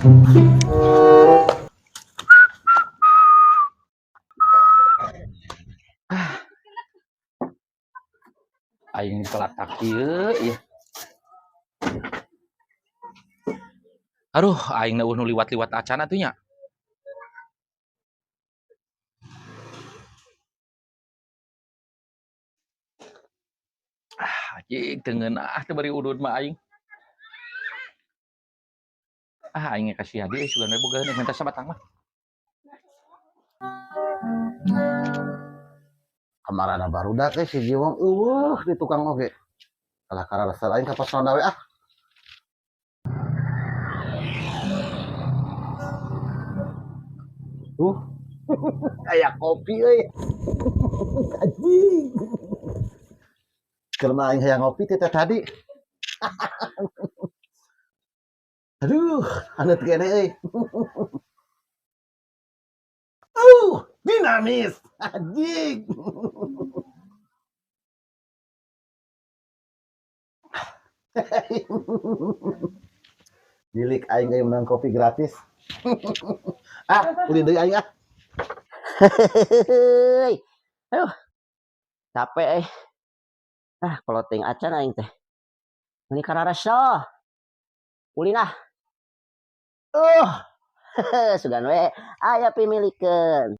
Aing telatak ieu ieu. Aduh, aing eueuh nu liwat-liwat acan atuh nya. Ah, anjing teu ngeunah teu bari udud mah aing. Ah, aing kasihan deui sugan we boga minta sabatang mah. Kamarana barudak si Jiwong eueuh di tukang oge. Kalah kararasal aing ka pos ronda we ah. Aya kopi euy. Anjing. Keur mah aing hayang ngopi teh tadi. Aduh, haneut keneh euy. Dinamis anjing. Milik aing euy menang kopi gratis. Ah, ulin deui aing ah. Heuy. Aduh. Capek euy. Ah, koloting acan aing teh. Meuni kararesa. Ulin ah. Sugan we aya pimilikeun.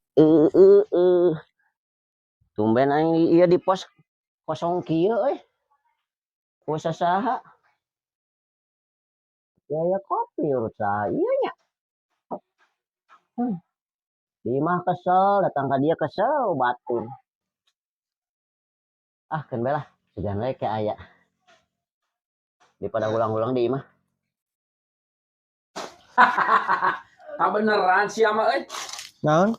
Tumben aing ieu di pos kosong kieu euy. Ku sasaha. Aya kopi urut saha ieu nya. Di imah kesel, datang ka dieu kesel batur. Ah, keun bae lah, sugan we ke aya. Daripada ulang-ulang di imah. Tak beneran sia mah euy. Naon?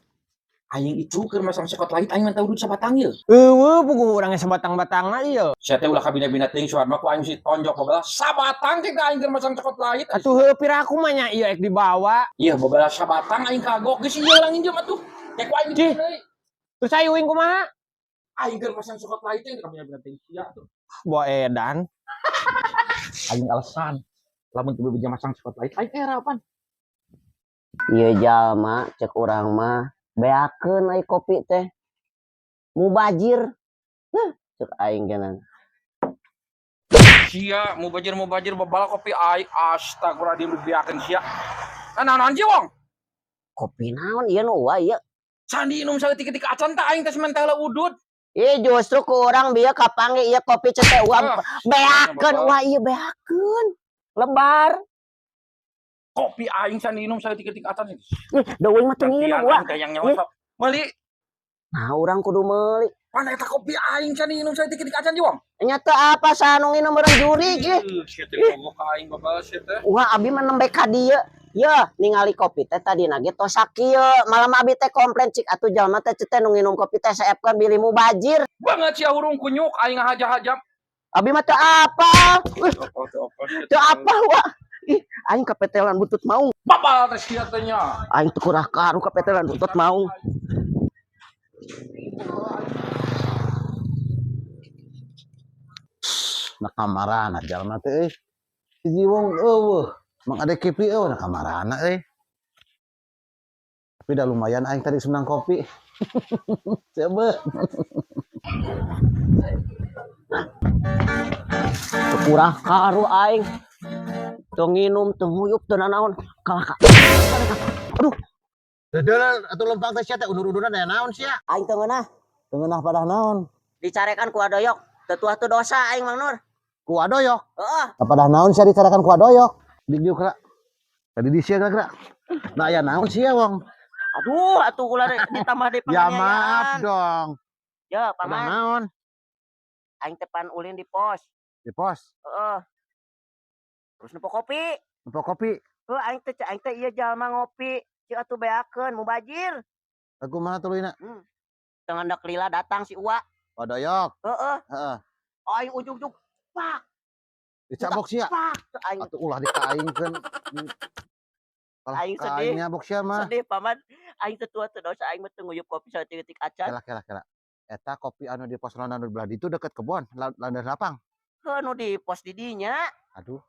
Aing itu keur masang sekot lait aing mah udud sabatang ieu. Eueuh puguh urang ge sabatang-batangna ieu. Sia teh ulah kabina-bina teuing suara mah ku aing si tonjok babala sabatang cek aing keur masang sekot lait. Atuh heueuh piraku mah nya ieu ek dibawa. Iya babala sabatang aing kagok geus ieu lang injem atuh. Cek ku aing Cih. deui. Terus ayo uing kumaha? Aing keur masang sekot lait teh kabina-bina teuing sia atuh. Bawa edan. Aing alasan lamun teu bebeja masang sekot lait aing era pan. Ieu jalma cek urang mah beakeun ai kopi teh. Mubajir. Heh, cek aing geunang. Sia mubajir babala kopi aing astagfirullahaladzim dibeakeun sia. Nah, naon Jiwong? Kopi naon ieu nu eueuh ieu? Sandi inum saeutik-eutik acan tah aing teh semen teh udud. Ih justru ku urang bieu kapanggih ieu kopi cek teh uang beakeun Bapak. Wah ieu beakeun. Lebar. Kopi aing sandi inum saeutik-eutik acan. Ih, da uing mah teu nginum wah. Gantian aing teh yang nyawa sok. Meuli. Nah, urang kudu meuli. Mana eta kopi aing sandi inum saeutik-eutik acan Jiwong? Nya teu apa sanu nginum urang jurig ih. Ih, sia teh ngomong ka aing babal sia teh. Wah, abi mah nembe ka dieu. Yeuh, ningali kopi teh tadina ge tos sakieu. Malam abi teh komplain cik atuh jalma teh teh nu nginum kopi teh seepkeun bilih mubajir. Banget sia hurung kunyuk aing ngahaja-haja. Abi mah teu apa. Teu Teu apa wah. Ih, aing kapetelan butut maung. Babal teh sia teh nya. Aing teu kurah karu kapetelan butut maung. Nah kamarana jalma teh euy. Si Jiwong eueuh, Mang Ade Kipli eueuh na kamarana euy. Tapi dah lumayan aing tadi senang kopi. Coba. Teu kurah karu aing. Teu nginum, teu nguyup, teu nanaon. Kalah ka. Aduh. Dedeul atuh lempang teh sia teh undur-unduran aya naon sia? Aing teu ngeunah. Teu ngeunah padah naon? Dicarekan ku adoyok. Teu tuah teu dosa aing Mang Nur. Ku adoyok? Heeh. Padah naon sia dicarekan ku adoyok? Didieu geura. Tadi di sia geura. Nah aya naon sia wong? Aduh, atuh ulah ditambah deui Ya penganiayaan. maaf dong. Ya, Padah paman. naon? Aing teh pan ulin di pos. Di pos? Heeh. Terus nempo kopi. Nempo kopi? Heuh, aing teh ieu jalma ngopi. Ceu atuh beakeun mubajir. Aku mana tuluyna? Teu ngandak lila datang si Uwa. Wadoyok. Heeh. Heeh. Aing ujug-ujug pak. Dicabok sia. Pak. Aing Atuh ulah dikaingkeun. Kalah Aing ka sedih. aing nyabok sia mah. Sedih paman. Aing teu tua teu dosa aing mah teu nguyup kopi saeutik-eutik acan. Kela kela kela. Eta kopi anu di pos ronda anu belah ditu deket kebon, landas lapang. Heuh nu di pos di dinya. Aduh.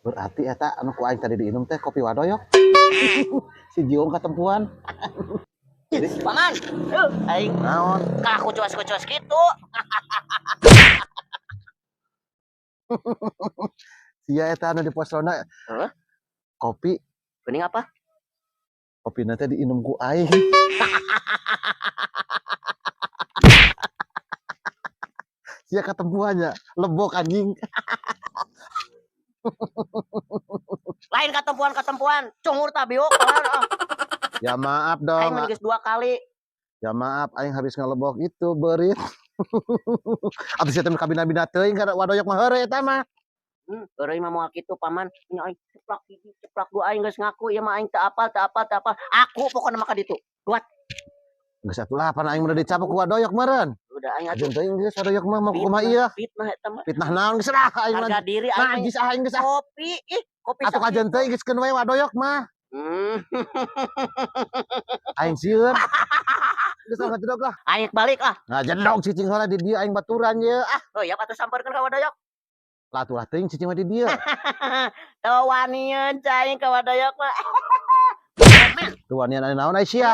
Berarti eta anu ku aing tadi diinum teh kopi wadoyok. Si Jiwong katempuan. Paman, aing Naon? kalah kucuas-kucuas gitu. Sia eta anu di pos ronda. Hah? Kopi, Kuning apa? kopi teh diinum ku aing. Sia katempuannya, lebok anjing. Lain katempuan-katempuan, cungur tabiuk paman. Ah. Ya maaf Aing dong. mah geus 2 kali. Ya maaf, aing habis ngelebok itu beurit. Abis itu kabina-bina teuing kada wadoyok mah heureuy eta mah. Heureuy mah moal kitu paman. Nya aing ceplak hiji, ceplak dua aing geus ngaku ieu mah aing teu apal, teu apal, teu apal. Aku pokona mah ka ditu. Geus atuh lah pan aing mah dicapok ku wadoyok meureun. Udah aing atuh Ajeun teuing geus wadoyok mah mau kumaha ieu. Fitnah eta mah. Fitnah naon geus lah aing mah. Harga diri aing. Najis aing geus ah. Kopi, ih, kopi Atuh kajeun teuing geus keun we wadoyok mah. Aing sieun. Geus lah ngajedog lah. Aing balik lah. Ngajedog cicing heula di dieu aing baturan ye. Ah, Oh ya atuh sampeurkeun ka wadoyok. lah atuh lah teuing cicing mah di dieu. Teu wanian cai ka wadoyok mah. Teu wanian aya naon ai sia.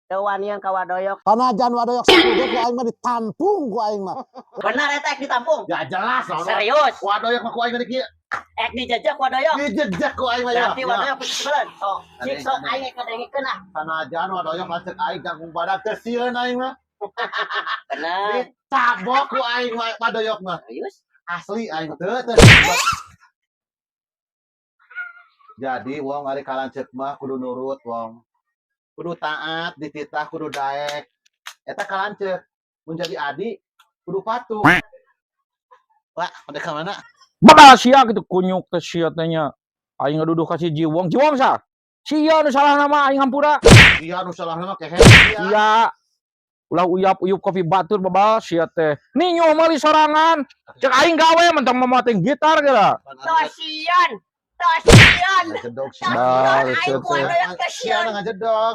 Teu wanian ka wadoyok. Panajan wadoyok sakuge ku aing mah ditampung ku aing mah. Benar eta ek ditampung. Ya jelas lah. Serius, Wadoyok mah ku aing mah di kieu. ek dijejak wadoyok. Dijejak ku aing mah ya. Berarti wadoyok kudu sebelen. Sok, cik sok aing ek ngadengikeun ah. Sanajan wadoyok lanceuk aing jangkung badak teu sieun aing mah. Bener. Ditabok ku aing mah wadoyok mah. Serius? Asli aing teu teu. Jadi wong ari kalanceuk mah kudu nurut wong. Kudu taat, dititah kudu daek. Eta kalanceuk mun jadi adi kudu patuh. Wah, pada ka mana? Babal sia gitu kunyuk teh sia teh nya. Aing ngaduduh ka si Jiwong. Jiwong sa? Sia nu salah nama aing hampura. Iya nu salahna mah kehe sia. Sia. Ulah uyap-uyup kopi batur babal sia teh. Ninyo meuli sorangan. Cek aing gawe mentang mamating gitar geura. Tosian. Tosian. Ngajedog sia. Nah, Tosian aing ku wadoyok Sia tosian. ngajedog.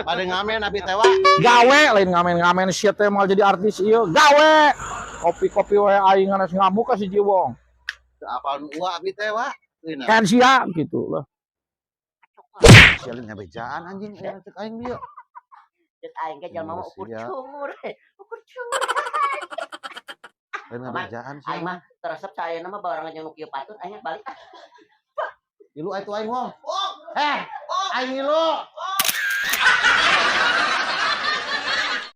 Bade ngamen abi teh wa. Gawe lain ngamen-ngamen sia teh moal jadi artis ieu. Gawe. Kopi-kopi we aing nganas ngamuk ka si Jiwong. Teu apal nu uwa abi teh wa. Euy Kan sia gitu lah. Sia lain ngabejaan anjing aya cek aing dieu. Cek aing ge jalma mah ukur Sia. cungur. Ukur cungur. Lain ngabejaan sia. Aing mah teresep saya mah barengan jeung nu kieu patut aing balik ah. Ilu atuh aing wong. Eh, aing ilu.